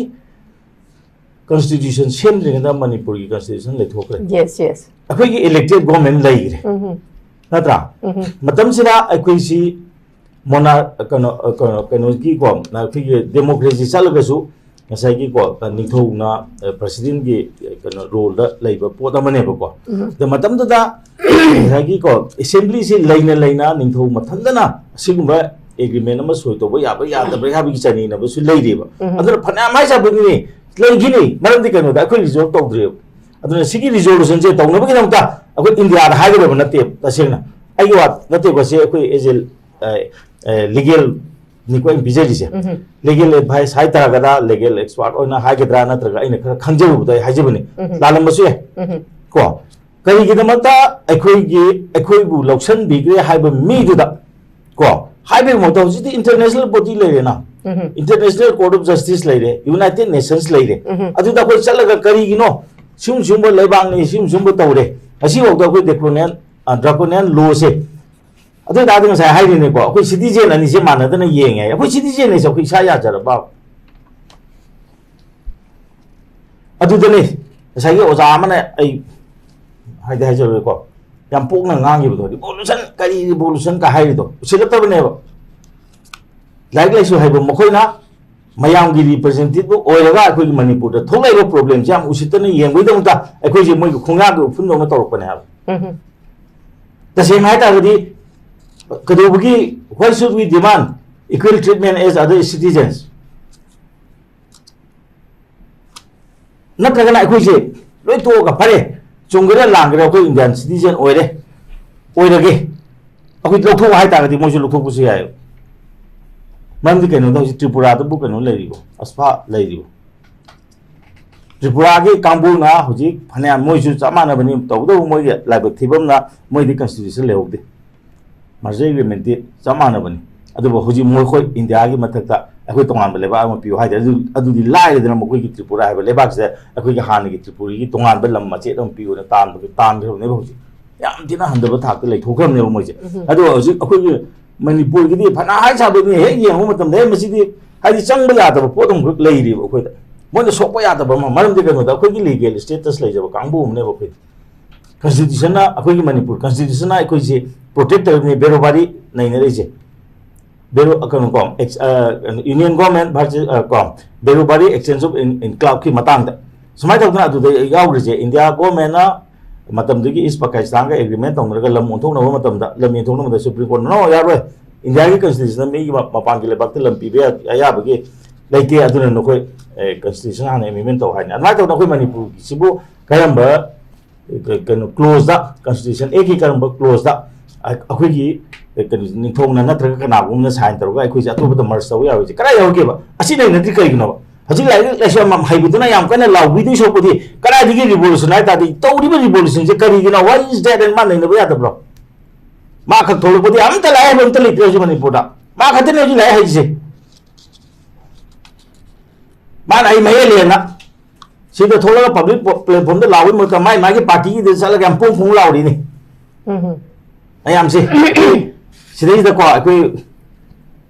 constitution ꯁꯦꯝꯗ꯭ꯔꯤꯉꯩꯗ ꯃꯅꯤꯄꯨꯔꯒꯤ constitution ꯂꯩꯊꯣꯛꯈ꯭ꯔꯦ꯫ Yes, yes. ꯑꯩꯈꯣꯏꯒꯤ elected government ꯂꯩꯈ꯭ꯔꯦ꯫ ꯎꯝ꯫ ꯅꯠꯇ꯭ꯔꯥ? ꯎꯝ꯫ ꯃꯇꯝꯁꯤꯗ ꯑꯩꯈꯣꯏꯁꯤ ꯃꯣꯅꯥ-, ꯀꯩꯅꯣ, ꯀꯩꯅꯣ, ꯀꯩꯅꯣꯒꯤꯀꯣ, ꯑꯩꯈꯣꯏꯒꯤ democracy ꯆꯠꯂꯒꯁꯨ ꯉꯁꯥꯏꯒꯤꯀꯣ, ꯅꯤꯡꯊꯧꯅ, ꯑ, president-ꯀꯤ, ꯀꯩꯅꯣ, role-ꯗ ꯂꯩꯕ ꯄꯣꯠ ꯑꯃꯅꯦꯕꯀꯣ꯫ ꯎꯝ꯫ ꯑꯗ ꯃꯇꯝꯗꯨꯗ ꯉꯁꯥꯏꯒꯤꯀꯣ, assembly-ꯁꯤ ꯂꯩꯅ ꯂꯩꯅ ꯅꯤꯡꯊꯧ ꯃꯊꯟꯇꯅ ꯑꯁꯤꯒꯨꯝꯕ agreement ꯑꯃ ꯁꯣꯏ ꯇꯧꯕ ꯌꯥꯕ꯭ꯔꯥ ꯌꯥꯗꯕ꯭ꯔꯥ ꯍꯥꯏꯕꯒꯤ ꯆꯥꯅꯤꯡꯅꯕꯁꯨ ꯂꯩꯔꯤꯕ꯫ ꯎꯝ꯫ ꯑꯗꯨꯅ ꯐꯅꯌꯥꯝ ꯍꯥꯏꯖꯕꯒꯤꯅꯤ, ꯂꯩꯈꯤꯅꯤ꯫ ꯃꯔꯝꯗꯤ ꯀꯩꯅꯣꯗ ꯑꯩꯈꯣꯏ resolve ꯇꯧꯗ꯭ꯔꯤꯕ꯫ ꯑꯗꯨꯅ ꯁꯤꯒꯤ resolution-ꯁꯦ ꯇꯧꯅꯕꯒꯤꯗꯃꯛꯇ ꯑꯩꯈꯣꯏ ꯏꯟꯗꯤꯌꯥꯗ ꯍꯥꯏꯒꯗꯕ ꯅꯠꯇꯦ, ꯇꯁꯦꯡꯅ꯫ ꯑꯩꯒꯤ ꯋꯥ ꯅꯠꯇꯦꯀꯣ, ꯁꯤ ꯑꯩꯈꯣꯏ as a, ꯑ, ꯑ, legal-ꯅꯤꯀꯣ ꯑꯩꯅ ꯄꯤꯖꯔꯤꯁꯦ꯫ ꯎꯝ꯫ Legal advice ꯍꯥꯏꯇꯥꯔꯒꯗ, legal expert ꯑꯣꯏꯅ ꯍꯥꯏꯒꯗ꯭ꯔꯥ, ꯅꯠꯇ꯭ꯔꯒ ꯑꯩꯅ ꯈꯔ ꯈꯪꯖꯔꯨꯕꯗ ꯑꯩ ꯍꯥꯏꯖꯕꯅꯤ꯫ ꯎꯝ꯫ ꯂꯥꯜꯂꯝꯕꯁꯨ ꯌꯥꯏ꯫ ꯎꯝ꯫ ꯀꯣ? ꯀꯔꯤꯒꯤꯗꯃꯛꯇ ꯑꯩꯈꯣꯏꯒꯤ, ꯑꯩꯈꯣꯏꯕꯨ ꯂꯧꯁꯤꯟꯕꯤꯈ꯭ꯔꯦ ꯍꯥꯏꯕ ꯃꯤꯗꯨꯗ, ꯀꯣ, ꯍꯥꯏꯕꯒꯤ ꯃꯍꯨꯠꯇ ꯍꯧꯖꯤꯛꯇꯤ international body ꯂꯩꯔꯦꯅ, ꯎꯝ꯫ International Court of Justice ꯂꯩꯔꯦ, United Nations ꯂꯩꯔꯦ꯫ ꯎꯝ꯫ ꯑꯗꯨꯗ ꯑꯩꯈꯣꯏ ꯆꯠꯂꯒ ꯀꯔꯤꯒꯤꯅꯣ ꯁꯤꯒꯨꯝ ꯁꯤꯒꯨꯝꯕ ꯂꯩꯕꯥꯛꯅꯤ, ꯁꯤꯒꯨꯝ ꯁꯤꯒꯨꯝꯕ ꯇꯧꯔꯦ, ꯉꯁꯤꯐꯥꯎꯗ ꯑꯩꯈꯣꯏ draconian, ꯑ, draconian law-ꯁꯦ, ꯑꯗꯨ ꯑꯣꯏꯇꯥꯔꯗꯤ ꯉꯁꯥꯏ ꯍꯥꯏꯔꯤꯅꯦꯀꯣ, ꯑꯩꯈꯣꯏ citizen ꯑꯅꯤꯁꯦ ꯃꯥꯟꯅꯗꯅ ꯌꯦꯡꯉꯦ꯫ ꯑꯩꯈꯣꯏ citizen ꯑꯅꯤꯁꯦ ꯑꯩꯈꯣꯏ ꯏꯁꯥ ꯌꯥꯖꯔꯕ? ꯑꯗꯨꯗꯅꯦ ꯉꯁꯥꯏꯒꯤ ꯑꯣꯖꯥ ꯑꯃꯅ, ꯑꯩ ꯍꯥꯏꯗꯤ ꯍꯥꯏꯖꯔꯣꯏꯀꯣ, ꯌꯥꯝ ꯄꯣꯛꯅ ꯉꯥꯡꯈꯤꯕꯗꯣ, "Revolution, ꯀꯔꯤ revolution?" ꯀ ꯍꯥꯏꯔꯤꯗꯣ ꯎꯁꯤꯜꯂꯛꯇꯕꯅꯦꯕ꯫ ꯂꯥꯏꯔꯤꯛ ꯂꯥꯏꯁꯨ ꯍꯩꯕ ꯃꯈꯣꯏꯅ ꯃꯌꯥꯝꯒꯤ ꯔꯤꯄ꯭ꯔꯖꯦꯟꯇꯦꯇꯤꯚ ꯑꯣꯏꯔꯒ ꯑꯩꯈꯣꯏꯒꯤ ꯃꯅꯤꯄꯨꯔꯗ ꯊꯣꯛꯂꯛꯏꯕ ꯄ꯭ꯔꯣꯕ꯭ꯂꯦꯝꯁꯦ ꯌꯥꯝ ꯎꯁꯤꯠꯇꯅ ꯌꯦꯡꯕꯒꯤꯗꯃꯛꯇ ꯑꯩꯈꯣꯏꯁꯦ ꯃꯣꯏꯒꯤ ꯈꯣꯡꯌꯥꯒꯤ ꯎꯐꯨꯟꯗꯧꯅ ꯇꯧꯔꯛꯄꯅꯦ ꯍꯥꯏꯕ꯫ ꯎꯝ꯫ ꯇꯁꯦꯡꯅ ꯍꯥꯏꯇꯥꯔꯒꯗꯤ ꯀꯩꯗꯧꯕꯒꯤ, why should we demand equal treatment as other citizens? ꯅꯠꯇ꯭ꯔꯒꯅ ꯑꯩꯈꯣꯏꯁꯦ ꯂꯣꯏ ꯇꯣꯛꯑꯒ, "ꯐꯔꯦ, ꯆꯨꯝꯒꯦꯔꯥ ꯂꯥꯟꯒꯦꯔꯥ, ꯑꯩꯈꯣꯏ ꯏꯟꯗꯤꯌꯥꯟ ꯁꯤꯇꯤꯖꯦꯟ ꯑꯣꯏꯔꯦ, ꯑꯣꯏꯔꯒꯦ", ꯑꯩꯈꯣꯏ ꯂꯧꯊꯣꯛꯑꯣ ꯍꯥꯏꯇꯥꯔꯒꯗꯤ ꯃꯣꯏꯁꯨ ꯂꯧꯊꯣꯛꯄꯁꯨ ꯌꯥꯏꯑꯕ꯫ ꯃꯔꯝꯗꯤ ꯀꯩꯅꯣꯗ ꯍꯧꯖꯤꯛ ꯇ꯭ꯔꯤꯄꯨꯔꯥꯗꯕꯨ ꯀꯩꯅꯣ ꯂꯩꯔꯤꯕꯣ, ꯑꯁꯐꯥ ꯂꯩꯔꯤꯕꯣ? ꯇ꯭ꯔꯤꯄꯨꯔꯥꯒꯤ ꯀꯥꯡꯕꯨꯅ ꯍꯧꯖꯤꯛ ꯐꯅꯌꯥꯝ ꯃꯣꯏꯁꯨ ꯆꯞ ꯃꯥꯟꯅꯕꯅꯤ, ꯇꯧꯕꯇꯕꯨ ꯃꯣꯏꯒꯤ ꯂꯥꯏꯕꯛ ꯊꯤꯕ ꯑꯃꯅ ꯃꯣꯏꯗꯤ ꯀꯟꯁꯇꯤꯇ꯭ꯌꯨꯁꯟ ꯂꯩꯍꯧꯗꯦ꯫ ꯃꯔꯖꯔ ꯑꯦꯒ꯭ꯔꯤꯃꯦꯟꯇꯤ ꯆꯞ ꯃꯥꯟꯅꯕꯅꯤ꯫ ꯑꯗꯨꯕꯨ ꯍꯧꯖꯤꯛ ꯃꯈꯣꯏ ꯏꯟꯗꯤꯌꯥꯒꯤ ꯃꯊꯛꯇ ꯑꯩꯈꯣꯏ ꯇꯣꯉꯥꯟꯕ ꯂꯩꯕꯥꯛ ꯑꯃ ꯄꯤꯌꯨ ꯍꯥꯏꯗꯦ꯫ ꯑꯗꯨ-, ꯑꯗꯨꯗꯤ ꯂꯥꯏꯔꯗꯅ ꯃꯈꯣꯏꯒꯤ ꯇ꯭ꯔꯤꯄꯨꯔꯥ ꯍꯥꯏꯕ ꯂꯩꯕꯥꯛꯁꯤꯗ ꯑꯩꯈꯣꯏꯒꯤ ꯍꯥꯟꯅꯒꯤ ꯇ꯭ꯔꯤꯄꯨꯔꯤꯒꯤ ꯇꯣꯉꯥꯟꯕ ꯂꯝ ꯃꯆꯦꯠ ꯑꯃ ꯄꯤꯌꯨꯅ ꯇꯥꯟꯕꯒꯤ, ꯇꯥꯟꯈ꯭ꯔꯕꯅꯦꯕ꯫ ꯍꯧꯖꯤꯛ ꯌꯥꯝ ꯊꯤꯅ ꯍꯟꯊꯕ ꯊꯥꯛꯇ ꯂꯩꯊꯣꯛꯈ꯭ꯔꯕꯅꯦꯕ ꯃꯣꯏꯁꯦ꯫ ꯎꯝ꯫ ꯑꯗꯣ ꯍꯧꯖꯤꯛ ꯑꯩꯈꯣꯏꯒꯤ ꯃꯅꯤꯄꯨꯔꯒꯤꯗꯤ ꯐꯅ ꯍꯥꯏ ꯁꯥꯕꯅꯤ, ꯍꯦꯛ ꯌꯦꯡꯕ ꯃꯇꯝꯗ, "ꯑꯦ, ꯃꯁꯤꯗꯤ ꯍꯥꯏꯗꯤ ꯆꯪꯕ ꯌꯥꯗꯕ ꯄꯣꯠ ꯑꯃꯈꯛ ꯂꯩꯔꯤꯕ ꯑꯩꯈꯣꯏꯗ, ꯃꯣꯏꯅ ꯁꯣꯛꯄ ꯌꯥꯗꯕ ꯑꯃ", ꯃꯔꯝꯗꯤ ꯀꯩꯅꯣꯗ ꯑꯩꯈꯣꯏꯒꯤ ꯂꯤꯒꯦꯜ ꯁ꯭ꯇꯦꯇꯁ ꯂꯩꯖꯕ ꯀꯥꯡꯕꯨ ꯑꯃꯅꯦꯕ ꯑꯩꯈꯣꯏꯗꯤ꯫ ꯀꯟꯁꯇꯤꯇ꯭ꯌꯨꯁꯟꯅ, ꯑꯩꯈꯣꯏꯒꯤ ꯃꯅꯤꯄꯨꯔ ꯀꯟꯁꯇꯤꯇ꯭ꯌꯨꯁꯟꯅ ꯑꯩꯈꯣꯏꯁꯦ ꯄ꯭ꯔꯣꯇꯦꯛ ꯇꯧꯔꯤꯕꯅꯤ, ꯕꯦꯔꯣꯕꯥꯔꯤ ꯅꯩꯅꯔꯛꯏꯁꯦ꯫ ꯕꯦꯔꯣ-, ꯀꯩꯅꯣ ꯀꯣ, ꯑꯦꯛꯁ-, ꯑ, ꯀꯩꯅꯣ, ꯌꯨꯅꯤꯌꯟ ꯒꯣꯔꯃꯦꯟ ꯚꯔꯁꯦꯁ, ꯑ, ꯀꯣ, ꯕꯦꯔꯣꯕꯥꯔꯤ ꯑꯦꯛꯁꯆꯦꯟꯖ ꯑꯣꯐ ꯏꯟ-, ꯏꯟꯀ꯭ꯂꯥꯕꯀꯤ ꯃꯇꯥꯡꯗ꯫ ꯁꯨꯃꯥꯏꯅ ꯇꯧꯗꯅ ꯑꯗꯨꯗ ꯌꯥꯎꯈ꯭ꯔꯤꯁꯦ, ꯏꯟꯗꯤꯌꯥ ꯒꯣꯔꯃꯦꯟꯅ ꯃꯇꯝꯗꯨꯒꯤ ꯏꯁ ꯄꯥꯀꯤꯁꯇꯥꯟꯒ ꯑꯦꯒ꯭ꯔꯤꯃꯦꯟ ꯇꯧꯅꯔꯒ ꯂꯝ ꯑꯣꯟꯊꯣꯛꯅꯕ ꯃꯇꯝꯗ, ꯂꯝ ꯌꯦꯟꯊꯣꯛꯅꯕꯗ ꯁꯨꯄ꯭ꯔꯤꯝ ꯀꯣꯔꯠꯅ, "No, ꯌꯥꯔꯣꯏ, ꯏꯟꯗꯤꯌꯥꯒꯤ ꯀꯟꯁꯇꯤꯇ꯭ꯌꯨꯁꯟꯗ ꯃꯤꯒꯤ ꯃ-, ꯃꯄꯥꯟꯒꯤ ꯂꯩꯕꯥꯛꯇ ꯂꯝ ꯄꯤꯕ ꯌꯥ-, ꯑꯌꯥꯕꯒꯤ ꯂꯩꯇꯦ, ꯑꯗꯨꯅ ꯅꯈꯣꯏ, ꯑꯦ, ꯀꯟꯁꯇꯤꯇ꯭ꯌꯨꯁꯟ ꯍꯥꯟꯅ ꯑꯦꯃꯦꯟꯃꯦꯟ ꯇꯧ" ꯍꯥꯏꯅꯤ꯫ ꯑꯗꯨꯃꯥꯏꯅ ꯇꯧꯗꯅ ꯑꯩꯈꯣꯏ ꯃꯅꯤꯄꯨꯔꯒꯤꯁꯤꯕꯨ ꯀꯔꯝꯕ ꯀ-, ꯀꯩꯅꯣ, ꯀ꯭ꯂꯣꯖꯇ, ꯀꯟꯁꯇꯤꯇ꯭ꯌꯨꯁꯟ ꯑꯦꯒꯤ ꯀꯔꯝꯕ ꯀ꯭ꯂꯣꯖꯇ ꯑ-, ꯑꯩꯈꯣꯏꯒꯤ, ꯑ, ꯀꯩꯅꯣ, ꯅꯤꯡꯊꯧꯅ ꯅꯠꯇ꯭ꯔꯒ ꯀꯅꯥꯒꯨꯝꯕꯅ ꯁꯥꯏꯟ ꯇꯧꯔꯒ ꯑꯩꯈꯣꯏꯁꯦ ꯑꯇꯣꯞꯄꯗ ꯃꯔꯖ ꯇꯧꯕ ꯌꯥꯔꯣꯏꯁꯦ ꯀꯗꯥꯏ ꯌꯥꯎꯒꯦꯕ? ꯑꯁꯤ ꯅꯩꯅꯗ꯭ꯔꯤ ꯀꯩꯒꯤꯅꯣꯕ? ꯍꯧꯖꯤꯛ ꯂꯥꯏꯔꯤꯛ ꯂꯥꯏꯁꯨ ꯌꯥꯝ ꯍꯩꯕꯗꯨꯅ ꯌꯥꯝ ꯀꯟꯅ ꯂꯥꯎꯕꯤꯗꯣꯏ ꯁꯔꯨꯛꯄꯨꯗꯤ, ꯀꯗꯥꯏꯗꯒꯤ ꯔꯤꯚꯣꯂꯨꯁꯟ ꯍꯥꯏ ꯇꯥꯔꯗꯤ, ꯇꯧꯔꯤꯕ ꯔꯤꯚꯣꯂꯨꯁꯟꯁꯦ ꯀꯔꯤꯒꯤꯅꯣ? What is that? ꯍꯥꯏꯅ ꯃꯥ ꯅꯩꯅꯕ ꯌꯥꯗꯕ꯭ꯔꯣ? ꯃꯥ ꯈꯛ ꯊꯣꯛꯂꯛꯄꯗꯤ ꯑꯝꯇ ꯂꯥꯏꯔꯤꯛ ꯍꯩꯕ ꯑꯝꯇ ꯂꯩꯇ꯭ꯔꯦ ꯍꯧꯖꯤꯛ ꯃꯅꯤꯄꯨꯔꯗ꯫ ꯃꯥ ꯈꯛꯇꯅꯦ ꯍꯧꯖꯤꯛ ꯂꯥꯏꯔꯤꯛ ꯍꯩꯔꯤꯁꯦ꯫ ꯃꯥꯅ ꯑꯩ ꯃꯌꯦꯛ ꯂꯦꯟꯅ ꯁꯤꯗ ꯊꯣꯛꯂꯒ ꯄꯕ꯭ꯂꯤꯛ ꯄ꯭ꯂꯦꯠꯐꯣꯝꯗ ꯂꯥꯎꯕꯒꯤ ꯃꯍꯨꯠꯇ ꯃꯥꯏ ꯃꯥꯒꯤ ꯄꯥꯔꯇꯤꯒꯤꯗ ꯆꯠꯂꯒ ꯌꯥꯝ ꯄꯣꯡ ꯄꯣꯡ ꯂꯥꯎꯔꯤꯅꯤ꯫ ꯎꯝ꯫ ꯃꯌꯥꯝꯁꯦ꯫ ꯁꯤꯗꯩꯁꯤꯗꯀꯣ ꯑꯩꯈꯣꯏ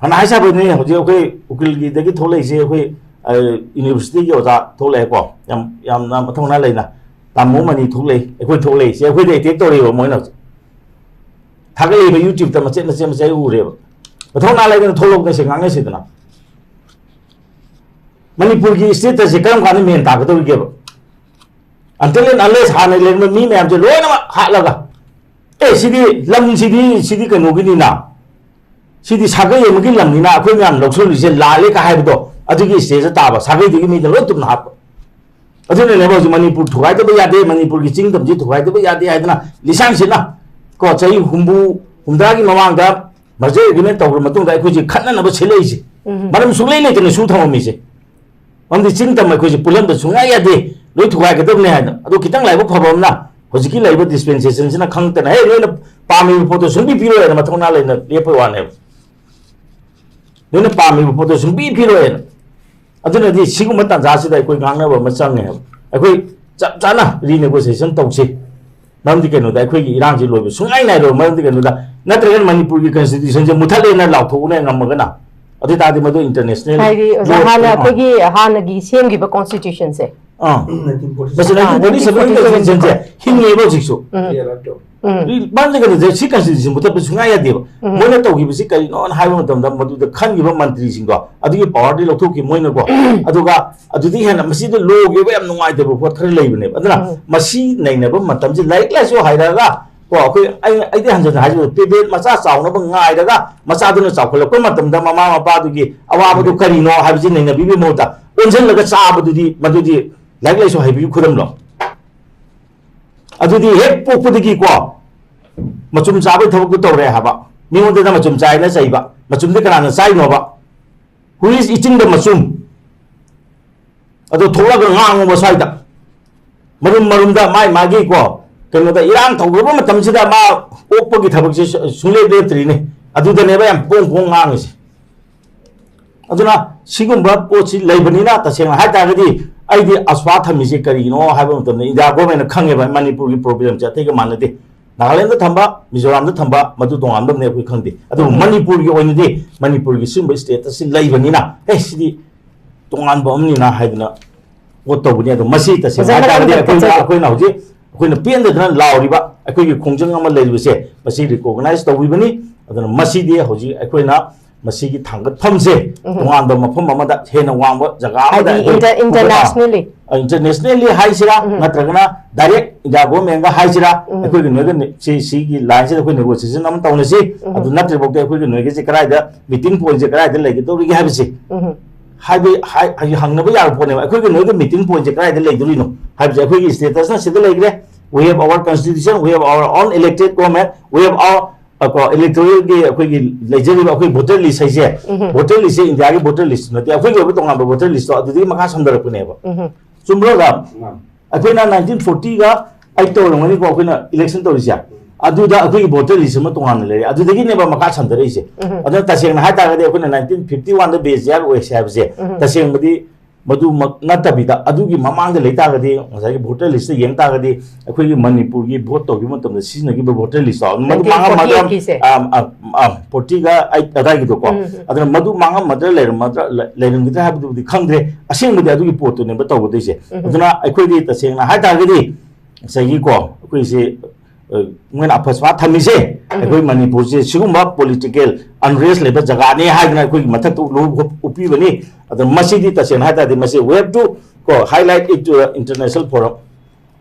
ꯐꯅ ꯍꯥꯏ ꯁꯥꯕꯅꯤ, ꯍꯧꯖꯤꯛ ꯑꯩꯈꯣꯏ ꯎꯀꯤꯜꯒꯤꯗꯒꯤ ꯊꯣꯛꯂꯛꯏꯁꯦ ꯑꯩꯈꯣꯏ, ꯑ, ꯌꯨꯅꯤꯚꯔꯁꯤꯇꯤꯒꯤ ꯑꯣꯖꯥ ꯊꯣꯛꯂꯛꯑꯦꯀꯣ, ꯌꯥꯝ, ꯌꯥꯝꯅ ꯃꯊꯧꯅꯥ ꯂꯩꯅ ꯇꯥꯃꯣ ꯃꯅꯤ ꯊꯣꯛꯂꯛꯏ, ꯑꯩꯈꯣꯏ ꯊꯣꯛꯂꯛꯏꯁꯦ ꯑꯩꯈꯣꯏꯗ ꯑꯦꯇꯦꯛ ꯇꯧꯔꯤꯕ ꯃꯣꯏꯅ ꯍꯧꯖꯤꯛ꯫ ꯊꯥꯒꯠꯂꯛꯏꯕ YouTube-ꯇ ꯃꯆꯦꯠ ꯃꯆꯦꯠ ꯃꯆꯦꯠ ꯑꯩ ꯎꯔꯦꯕ꯫ ꯃꯊꯧꯅꯥ ꯂꯩꯗꯅ ꯊꯣꯛꯂꯛꯎꯅꯦ, ꯁꯤ ꯉꯥꯡꯅꯁꯤꯗꯅ꯫ ꯃꯅꯤꯄꯨꯔꯒꯤ status ꯁꯦ ꯀꯔꯝ ꯀꯥꯟꯗ ꯃꯦꯟ ꯇꯥꯒꯗꯧꯔꯤꯒꯦꯕ? Until and unless ꯍꯥꯟꯅ ꯂꯩꯔꯝꯕ ꯃꯤ ꯃꯌꯥꯝꯁꯦ ꯂꯣꯏꯅꯃꯛ ꯍꯥꯠꯂꯒ, ꯑꯦ, ꯁꯤꯗꯤ ꯂꯝꯁꯤꯗꯤ, ꯁꯤꯗꯤ ꯀꯩꯅꯣꯒꯤꯅꯤꯅ, ꯁꯤꯗꯤ ꯁꯥꯒꯩ ꯑꯃꯒꯤ ꯂꯝꯅꯤꯅ ꯑꯩꯈꯣꯏ ꯃꯌꯥꯝ ꯂꯧꯁꯤꯜꯂꯤꯁꯦ ꯂꯥꯜꯂꯦ ꯀ ꯍꯥꯏꯕꯗꯣ, ꯑꯗꯨꯒꯤ stage ꯇꯥꯕ, ꯁꯥꯒꯩꯗꯨꯒꯤ ꯃꯤꯗ ꯂꯣꯏ ꯇꯨꯝꯅ ꯍꯥꯠꯄ꯫ ꯑꯗꯨꯅꯅꯦꯕ ꯍꯧꯖꯤꯛ ꯃꯅꯤꯄꯨꯔ ꯊꯨꯒꯥꯏꯗꯕ ꯌꯥꯗꯦ, ꯃꯅꯤꯄꯨꯔꯒꯤ ꯆꯤꯡꯗꯝꯁꯤ ꯊꯨꯒꯥꯏꯗꯕ ꯌꯥꯗꯦ ꯍꯥꯏꯗꯅ ꯂꯤꯁꯥꯡꯁꯤꯠꯅ ꯀꯣ, ꯆꯍꯤ ꯍꯨꯝꯐꯨ, ꯍꯨꯝꯗ꯭ꯔꯥꯒꯤ ꯃꯃꯥꯡꯗ merger agreement ꯇꯧꯈ꯭ꯔ ꯃꯇꯨꯡꯗ ꯑꯩꯈꯣꯏꯁꯦ ꯈꯠꯅꯅꯕ ꯁꯤꯜꯂꯛꯏꯁꯦ꯫ ꯎꯝ꯫ ꯃꯔꯝ ꯁꯨꯡꯂꯩ ꯂꯩꯇꯅ ꯁꯨ ꯊꯝꯃꯝꯃꯤꯁꯦ꯫ ꯃꯔꯝꯗꯤ ꯆꯤꯡ ꯇꯝ ꯑꯩꯈꯣꯏꯁꯦ ꯄꯨꯜꯍꯟꯕ ꯁꯨꯡꯌꯥ ꯌꯥꯗꯦ, ꯂꯣꯏ ꯊꯨꯒꯥꯏꯒꯗꯕꯅꯦ ꯍꯥꯏꯅ꯫ ꯑꯗꯣ ꯈꯤꯇꯪ ꯂꯥꯏꯕꯛ ꯐꯕ ꯑꯃꯅ ꯍꯧꯖꯤꯛꯀꯤ ꯂꯩꯔꯤꯕ dispensation ꯁꯤꯅ ꯈꯪꯗꯅ, "ꯍꯦ, ꯅꯣꯏꯅ ꯄꯥꯝꯃꯤꯕ ꯄꯣꯠꯇꯣ ꯁꯨꯡꯄꯤ ꯄꯤꯔꯣꯏ" ꯍꯥꯏꯅ ꯃꯊꯧꯅꯥ ꯂꯩꯅ ꯂꯦꯞꯄꯩ ꯋꯥꯅꯦꯕ꯫ "ꯅꯣꯏꯅ ꯄꯥꯝꯃꯤꯕ ꯄꯣꯠꯇꯣ ꯁꯨꯡꯄꯤ ꯄꯤꯔꯣꯏ" ꯍꯥꯏꯅ꯫ ꯑꯗꯨꯅꯗꯤ ꯁꯤꯒꯨꯝꯕ ꯇꯥꯟꯖꯥꯁꯤꯗ ꯑꯩꯈꯣꯏ ꯉꯥꯡꯅꯕ ꯑꯃ ꯆꯪꯉꯦ ꯍꯥꯏꯕ꯫ ꯑꯩꯈꯣꯏ ꯆꯞ ꯆꯥꯅ renegotiation ꯇꯧꯁꯤ꯫ ꯃꯔꯝꯗꯤ ꯀꯩꯅꯣꯗ, ꯑꯩꯈꯣꯏꯒꯤ ꯏꯔꯥꯡꯁꯤ ꯂꯣꯏꯕ ꯁꯨꯡꯉꯥꯏ ꯅꯥꯏꯔꯣꯏ꯫ ꯃꯔꯝꯗꯤ ꯀꯩꯅꯣꯗ, ꯅꯠꯇ꯭ꯔꯒꯅ ꯃꯅꯤꯄꯨꯔꯒꯤ constitution ꯁꯦ ꯃꯨꯊꯠꯂꯦꯅ ꯂꯥꯎꯊꯣꯛꯎꯅꯦ ꯉꯝꯃꯒꯅ, ꯑꯗꯨ ꯑꯣꯏ ꯇꯥꯔꯗꯤ ꯃꯗꯨ international ꯍꯥꯏꯗꯤ ꯑꯣꯖꯥ, law ꯍꯥꯟꯅ ꯑꯣꯏꯅ ꯑꯩꯈꯣꯏꯒꯤ ꯍꯥꯟꯅꯒꯤ ꯁꯦꯝꯈꯤꯕ constitution ꯁꯦ꯫ ꯑꯥ꯫ ꯃꯁꯤ ꯑꯥ, nineteen forty seven constitution ꯁꯦ ꯍꯤꯡꯉꯤꯕ ꯍꯧꯖꯤꯛꯁꯨ꯫ ꯎꯝ꯫ ꯎꯝ꯫ ꯃꯔꯝꯗꯤ ꯀꯩꯅꯣꯗ, ꯁꯤ constitution ꯃꯨꯊꯠꯄ ꯁꯨꯡꯌꯥ ꯌꯥꯗꯦꯕ꯫ ꯎꯝ꯫ ꯃꯣꯏꯅ ꯇꯧꯈꯤꯕꯁꯤ ꯀꯔꯤꯅꯣꯅ ꯍꯥꯏꯕ ꯃꯇꯝꯗ, ꯃꯗꯨꯗ ꯈꯟꯈꯤꯕ ꯃꯟꯇ꯭ꯔꯤꯁꯤꯡꯗꯣ ꯑꯗꯨꯒꯤ power ꯗꯤ ꯂꯧꯊꯣꯛꯈꯤ ꯃꯣꯏꯅꯀꯣ꯫ ꯑꯗꯨꯒ ꯑꯗꯨꯗꯤ ꯍꯦꯟꯅ ꯃꯁꯤꯗ law ꯒꯤ ꯑꯣꯏꯕ ꯌꯥꯝ ꯅꯨꯡꯉꯥꯏꯇꯕ ꯄꯣꯠ ꯈꯔ ꯂꯩꯕꯅꯦꯕ꯫ ꯑꯗꯨꯅ ꯎꯝ꯫ ꯃꯁꯤ ꯅꯩꯅꯕ ꯃꯇꯝꯁꯤ ꯂꯥꯏꯔꯤꯛ ꯂꯥꯏꯁꯨ ꯍꯩꯔꯒ ꯀꯣ, ꯑꯩꯈꯣꯏ, ꯑꯩ, ꯑꯩꯗꯤ ꯍꯟꯖꯟꯅ ꯍꯥꯏꯖꯕ, private ꯃꯆꯥ ꯆꯥꯎꯅꯕ ꯉꯥꯏꯔꯒ ꯃꯆꯥꯗꯨꯅ ꯆꯥꯎꯈꯠꯂꯛꯄ ꯃꯇꯝꯗ ꯃꯃꯥ ꯃꯄꯥꯗꯨꯒꯤ ꯑꯋꯥꯕꯗꯨ ꯀꯔꯤꯅꯣ ꯍꯥꯏꯕꯁꯤ ꯅꯩꯅꯕꯤꯕꯒꯤ ꯃꯍꯨꯠꯇ ꯑꯣꯟꯁꯤꯜꯂꯒ ꯆꯥꯕꯗꯨꯗꯤ, ꯃꯗꯨꯗꯤ ꯂꯥꯏꯔꯤꯛ ꯂꯥꯏꯁꯨ ꯍꯩꯕꯒꯤ ꯈꯨꯗꯝꯂꯣ? ꯑꯗꯨꯗꯤ ꯍꯦꯛ ꯄꯣꯛꯄꯗꯒꯤꯀꯣ ꯃꯆꯨꯝ ꯆꯥꯕꯒꯤ ꯊꯕꯛꯇꯨ ꯇꯧꯔꯦ ꯍꯥꯏꯕ, ꯃꯤꯉꯣꯟꯗꯅ ꯃꯆꯨꯝ ꯆꯥꯏꯅ ꯆꯩꯕ, ꯃꯆꯨꯝꯗꯤ ꯀꯅꯥꯅ ꯆꯥꯏꯅꯣꯕ? Who is eating the ꯃꯆꯨꯝ? ꯑꯗꯣ ꯊꯣꯛꯂꯒ ꯉꯥꯡꯉꯨꯕ ꯁ꯭ꯋꯥꯏꯗ꯫ ꯃꯔꯨꯝ ꯃꯔꯨꯝꯗ ꯃꯥꯏ ꯃꯥꯒꯤ ꯀꯣ, ꯀꯩꯅꯣꯗ ꯏꯔꯥꯡ ꯇꯧꯈ꯭ꯔꯕ ꯃꯇꯝꯁꯤꯗ ꯃꯥ ꯑꯣꯛꯄꯒꯤ ꯊꯕꯛꯁꯦ ꯁꯨ-, ꯁꯨꯡꯂꯦꯞ ꯂꯦꯞꯇ꯭ꯔꯤꯅꯦ꯫ ꯑꯗꯨꯗꯅꯦꯕ ꯌꯥꯝ ꯄꯣꯡ ꯄꯣꯡ ꯉꯥꯡꯉꯤꯁꯦ꯫ ꯑꯗꯨꯅ ꯁꯤꯒꯨꯝꯕ ꯄꯣꯠꯁꯤ ꯂꯩꯕꯅꯤꯅ, ꯇꯁꯦꯡꯅ ꯍꯥꯏ ꯇꯥꯔꯒꯗꯤ ꯑꯩꯗꯤ ꯑꯁ꯭ꯋꯥ ꯊꯝꯃꯤꯁꯦ ꯀꯔꯤꯒꯤꯅꯣ ꯍꯥꯏꯕ ꯃꯇꯝꯗ, ꯏꯟꯗꯤꯌꯥ government ꯅ ꯈꯪꯉꯦꯕ ꯃꯅꯤꯄꯨꯔꯒꯤ problem ꯁꯦ ꯑꯇꯩꯒ ꯃꯥꯟꯅꯗꯦ꯫ ꯅꯥꯒꯥꯂꯦꯟꯗ ꯊꯝꯕ, ꯃꯤꯖꯣꯔꯥꯝꯗ ꯊꯝꯕ, ꯃꯗꯨ ꯇꯣꯉꯥꯟꯕ ꯑꯃꯅꯦ, ꯑꯩꯈꯣꯏ ꯈꯪꯗꯦ꯫ ꯑꯗꯨꯕꯨ ꯎꯝ꯫ ꯃꯅꯤꯄꯨꯔꯒꯤ ꯑꯣꯏꯅꯗꯤ ꯃꯅꯤꯄꯨꯔꯒꯤ ꯁꯤꯒꯨꯝꯕ status ꯁꯤ ꯂꯩꯕꯅꯤꯅ, ꯑꯦ, ꯁꯤꯗꯤ ꯇꯣꯉꯥꯟꯕ ꯑꯃꯅꯤꯅ ꯍꯥꯏꯗꯅ vote ꯇꯧꯕꯅꯤ꯫ ꯑꯗꯣ ꯃꯁꯤ ꯇꯁꯦꯡꯅ ꯑꯣꯖꯥ, ꯍꯥꯏ ꯃꯇꯥꯡꯗꯤ ꯃꯇꯝ ꯑꯩꯈꯣꯏꯅ, ꯀꯛꯆꯒꯦ꯫ ꯑꯩꯈꯣꯏꯅ ꯍꯧꯖꯤꯛ ꯑꯩꯈꯣꯏꯅ ꯄꯦꯟꯗꯗꯅ ꯂꯥꯎꯔꯤꯕ ꯑꯩꯈꯣꯏꯒꯤ ꯈꯣꯡꯖꯪ ꯑꯃ ꯂꯩꯔꯤꯕꯁꯦ, ꯃꯁꯤ recognize ꯇꯧꯕꯤꯕꯅꯤ꯫ ꯑꯗꯨꯅ ꯃꯁꯤꯗꯤ ꯍꯧꯖꯤꯛ ꯑꯩꯈꯣꯏꯅ ꯃꯁꯤꯒꯤ ꯊꯥꯡꯒꯠꯐꯝꯁꯦ ꯇꯣꯉꯥꯟꯕ ꯃꯐꯝ ꯑꯃꯗ ꯍꯦꯟꯅ ꯋꯥꯡꯕ ꯖꯒꯥ ꯑꯃꯗ ꯍꯥꯏꯗꯤ ꯑꯩꯈꯣꯏ inter- ꯄꯨꯈꯠꯂꯒ internationally. ꯏꯟꯇꯔꯅꯦꯁꯅꯦꯜꯂꯤ ꯍꯥꯏꯁꯤꯔꯥ ꯅꯠꯇ꯭ꯔꯒꯅ ꯗꯥꯏꯔꯦꯛ ꯏꯟꯗꯤꯌꯥ ꯒꯣꯔꯃꯦꯟꯒ ꯍꯥꯏꯁꯤꯔꯥ ꯑꯩꯈꯣꯏꯒꯤ ꯅꯣꯏꯒ ꯅꯦ- ꯁꯤ ꯁꯤꯒꯤ ꯂꯥꯏꯟꯁꯤꯗ ꯑꯩꯈꯣꯏ ꯅꯦꯒꯣꯁꯤꯌꯦꯁꯟ ꯑꯃ ꯇꯧꯅꯁꯤ꯫ ꯑꯗꯨ ꯅꯠꯇ꯭ꯔꯤꯐꯥꯎꯗꯤ ꯑꯩꯈꯣꯏꯒꯤ ꯅꯣꯏꯒꯁꯦ ꯀꯗꯥꯏꯗ ꯃꯤꯇꯤꯡ ꯄꯣꯏꯟꯠꯁꯦ ꯀꯗꯥꯏꯗ ꯂꯩꯒꯗꯧꯔꯤꯒꯦ ꯍꯥꯏꯕꯁꯦ ꯍꯥꯏꯕ ꯍꯥꯏ- ꯍꯥꯏ- ꯍꯪꯅꯕ ꯌꯥꯕ ꯄꯣꯠꯅꯦꯕ꯫ ꯑꯩꯈꯣꯏꯒꯤ ꯅꯣꯏꯒꯤ ꯃꯤꯇꯤꯡ ꯄꯣꯏꯟꯠꯁꯦ ꯀꯗꯥꯏꯗ ꯂꯩꯗꯧꯔꯤꯅꯣ ꯍꯥꯏꯕꯁꯦ ꯑꯩꯈꯣꯏꯒꯤ ꯁ꯭ꯇꯦꯇꯁꯅ ꯁꯤꯗ ꯂꯩꯈ꯭ꯔꯦ꯫ We have our constitution, we have our own elected government, we have our ꯀꯣ ꯏꯂꯦꯛꯇꯣꯔꯦꯜꯒꯤ ꯑꯩꯈꯣꯏꯒꯤ ꯂꯩꯖꯔꯤꯕ ꯑꯩꯈꯣꯏ ꯚꯣꯇꯔ ꯂꯤꯁ ꯍꯥꯏꯁꯦ ꯚꯣꯇꯔ ꯂꯤꯁꯁꯦ ꯏꯟꯗꯤꯌꯥꯒꯤ ꯚꯣꯇꯔ ꯂꯤꯁ ꯅꯠꯇꯦ, ꯑꯩꯈꯣꯏꯒꯤ ꯑꯣꯏꯕ ꯇꯣꯉꯥꯟꯕ ꯚꯣꯇꯔ ꯂꯤꯁꯇꯣ ꯑꯗꯨꯗꯒꯤ ꯃꯈꯥ ꯁꯝꯊꯔꯛꯄꯅꯦꯕ꯫ ꯆꯨꯝꯕ꯭ꯔꯣ ꯔꯥꯝ? ꯑꯩꯈꯣꯏꯅ ꯅꯥꯏꯟꯇꯤꯟ ꯐꯣꯔꯇꯤꯒ ꯑꯩꯠ ꯇꯧꯔꯝꯒꯅꯤꯀꯣ ꯑꯩꯈꯣꯏꯅ ꯏꯂꯦꯛꯁꯟ ꯇꯧꯔꯤꯁꯦ꯫ ꯑꯗꯨꯗ ꯑꯩꯈꯣꯏꯒꯤ ꯚꯣꯇꯔ ꯂꯤꯁ ꯑꯃ ꯇꯣꯉꯥꯟꯅ ꯂꯩꯔꯦ, ꯑꯗꯨꯗꯒꯤꯅꯦꯕ ꯃꯈꯥ ꯁꯝꯊꯔꯛꯏꯁꯦ꯫ ꯑꯗꯨꯅ ꯇꯁꯦꯡꯅ ꯍꯥꯏꯇꯥꯔꯒꯗꯤ ꯑꯩꯈꯣꯏꯅ ꯅꯥꯏꯟꯇꯤꯟ ꯐꯤꯐꯇꯤ ꯋꯥꯟꯗ ꯕꯦꯁ ꯌꯥꯔ ꯑꯣꯏꯁꯦ ꯍꯥꯏꯕꯁꯦ ꯇꯁꯦꯡꯕꯗꯤ ꯃꯗꯨꯃꯛ ꯅꯠꯇꯕꯤꯗ ꯑꯗꯨꯒꯤ ꯃꯃꯥꯡꯗ ꯂꯩ ꯇꯥꯔꯒꯗꯤ ꯉꯁꯥꯏꯒꯤ ꯚꯣꯇꯔ ꯂꯤꯁꯇ ꯌꯦꯡ ꯇꯥꯔꯒꯗꯤ ꯑꯩꯈꯣꯏꯒꯤ ꯃꯅꯤꯄꯨꯔꯒꯤ ꯚꯣꯠ ꯇꯧꯈꯤꯕ ꯃꯇꯝꯗ ꯁꯤꯖꯤꯟꯅꯈꯤꯕ ꯚꯣꯇꯔ ꯂꯤꯁꯇꯣ ꯃꯗꯨ ꯃꯥꯡꯉꯝꯃꯒ ꯅꯥꯏꯟꯇꯤꯟ ꯐꯣꯔꯇꯤ ꯑꯩꯠꯀꯤꯁꯦ꯫ ꯐꯣꯔꯇꯤꯒ ꯑꯩꯠ ꯑꯗꯥꯏꯒꯤꯗꯣꯀꯣ꯫ ꯑꯗꯨꯅ ꯃꯗꯨ ꯃꯥꯡꯉꯝꯃꯗ꯭ꯔꯥ ꯂꯩꯔꯝꯃꯗ꯭ꯔꯥ ꯂꯩ- ꯂꯩꯔꯝꯈꯤꯗ꯭ꯔꯥ ꯍꯥꯏꯕꯗꯨꯕꯨꯗꯤ ꯈꯪꯗ꯭ꯔꯦ꯫ ꯑꯁꯦꯡꯕꯗꯤ ꯑꯗꯨꯒꯤ ꯄꯣꯠꯇꯨꯅꯦꯕ ꯇꯧꯒꯗꯣꯏꯁꯦ꯫ ꯑꯗꯨꯅ ꯑꯩꯈꯣꯏꯗꯤ ꯇꯁꯦꯡꯅ ꯍꯥꯏꯇꯥꯔꯒꯗꯤ ꯉꯁꯥꯏꯒꯤꯀꯣ ꯑꯩꯈꯣꯏꯁꯦ ꯑ, ꯃꯣꯏꯅ ꯑꯐꯁ꯭ꯋꯥ ꯊꯝꯃꯤꯁꯦ ꯑꯩꯈꯣꯏ ꯃꯅꯤꯄꯨꯔꯁꯦ ꯁꯤꯒꯨꯝꯕ ꯄꯣꯂꯤꯇꯤꯀꯦꯜ ꯑꯟꯔꯦꯁ ꯂꯩꯕ ꯖꯒꯥꯅꯤ ꯍꯥꯏꯗꯅ ꯑꯩꯈꯣꯏꯒꯤ ꯃꯊꯛꯇ ꯎꯠꯄꯤꯕꯅꯤ꯫ ꯑꯗꯣ ꯃꯁꯤꯗꯤ ꯇꯁꯦꯡꯅ ꯍꯥꯏ ꯇꯥꯔꯗꯤ ꯃꯁꯤ we have to ꯀꯣ highlight it to international forum꯫